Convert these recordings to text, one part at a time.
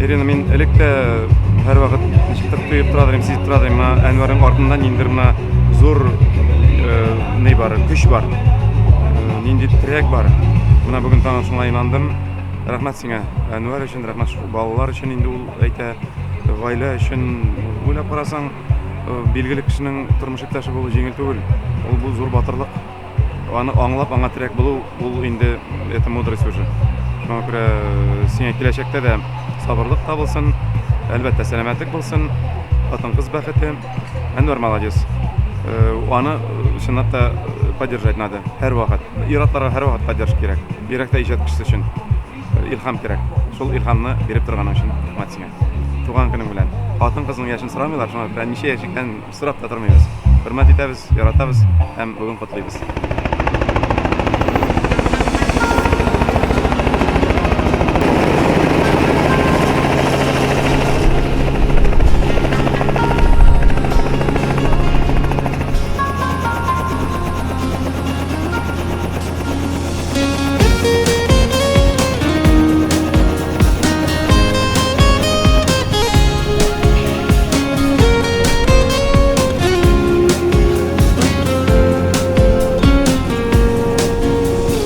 Ирина, мин элек тә һәрвакыт ничектер тоеп тора идем, сизеп тора идем. Менә Әнвәрнең артында ниндидер менә зур ни бар, көч бар. Нинди терәк бар. Менә бүген тагын шуңа инандым. Рәхмәт сиңа, Әнвәр өчен, рәхмәт шул балалар өчен инде ул әйтә, гаилә өчен. Уйлап карасаң, билгеле кешенең тормыш иптәше булу җиңел түгел. Ул бу зур батырлык. Аны аңлап, аңа терәк булу, ул инде это мудрость уже. Шуңа күрә сиңа киләчәктә дә сабырлык табылсын, әлбәттә, сәламәтлек булсын, хатын-кыз бәхете. Әнвәр молодец. Аны чынлап та поддержать надо һәрвакыт. Ир-атларга һәрвакыт поддержка кирәк. Бигрәк тә иҗат кешесе өчен илһам кирәк. Шул илһамны биреп торганы өчен рәхмәт сиңа. Туган көнең белән. Хатын-кызның яшен сорамыйлар, шуңа күрә ничә яшь икәнен сорап та тормыйбыз. Хөрмәт итәбез, яратабыз һәм бүген котлыйбыз.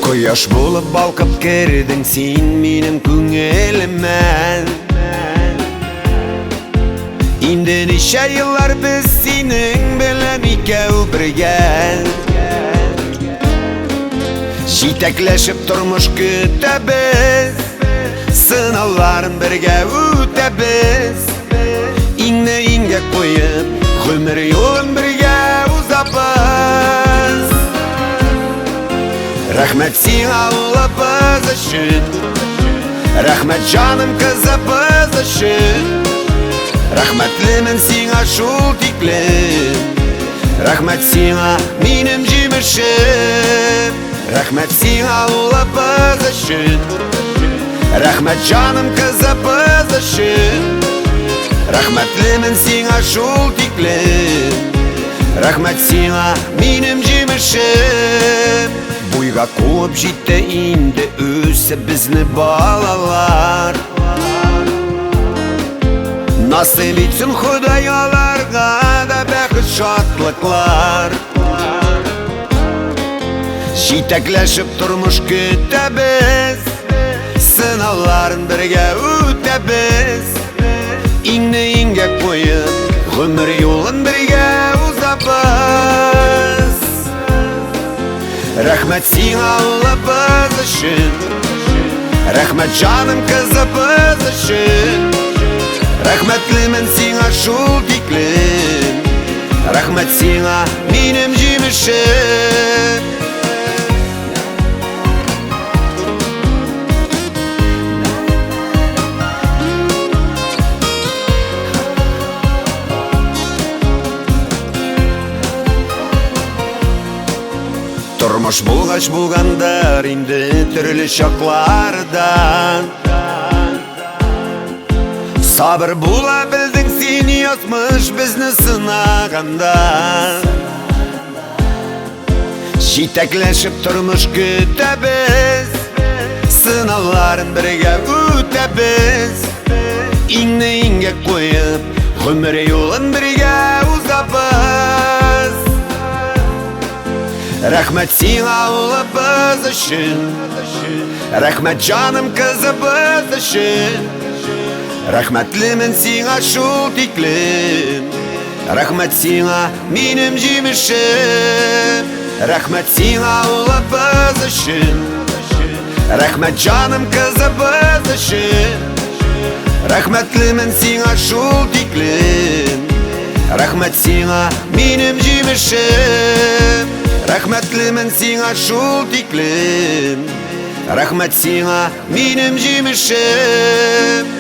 Кояш булып балкып кердең син минем күңелемә. Инде ничә еллар без синең белән икәү бергә. Җитәкләшеп тормыш көтәбез, сынауларын бергә үтәбез. Иңне иңгә куеп, гомер юлын бергә узабыз. Рәхмәт сиңа, улыбыз өчен, рәхмәт җаным кызыбыз өчен. Рәхмәтлемен сиңа шул тиклем, рәхмәт сиңа, минем җимешем. Рәхмәт сиңа, улыбыз өчен, рәхмәт җаным кызыбыз өчен. Рәхмәтлемен сиңа шул тиклем, рәхмәт сиңа, минем җимешем. Буйга куып җитте инде үсеп безне балалар. Насыйп итсен Ходай аларга да бәхет шатлыклар. Җитәкләшеп тормыш көтәбез, сынауларын бергә үтәбез. Иңне иңгә куеп, гомер юлын бергә узабыз. Рәхмәт сиңа, улыбыз өчен, рәхмәт җаным кызыбыз өчен. Рәхмәтлемен сиңа шул тиклем, рәхмәт сиңа, минем җимешем. Тормыш булгач булгандыр инде төрле чаклардан. Сабыр була белдең син язмыш безне сынаганда. Җитәкләшеп тормыш көтәбез, сынауларын бергә үтәбез. Иңне иңгә куеп, гомер юлын бергә узабыз. Рәхмәт сиңа, улыбыз өчен, рәхмәт җаным кызыбыз өчен. Рәхмәтлемен сиңа шул тиклем, рәхмәт сиңа, минем җимешем. Рәхмәт сиңа, улыбыз өчен, рәхмәт җаным кызыбыз өчен. Рәхмәтлемен сиңа шул тиклем, рәхмәт сиңа, минем җимешем. Рәхмәтлемен сиңа шул тиклем, рәхмәт сиңа, минем җимешем.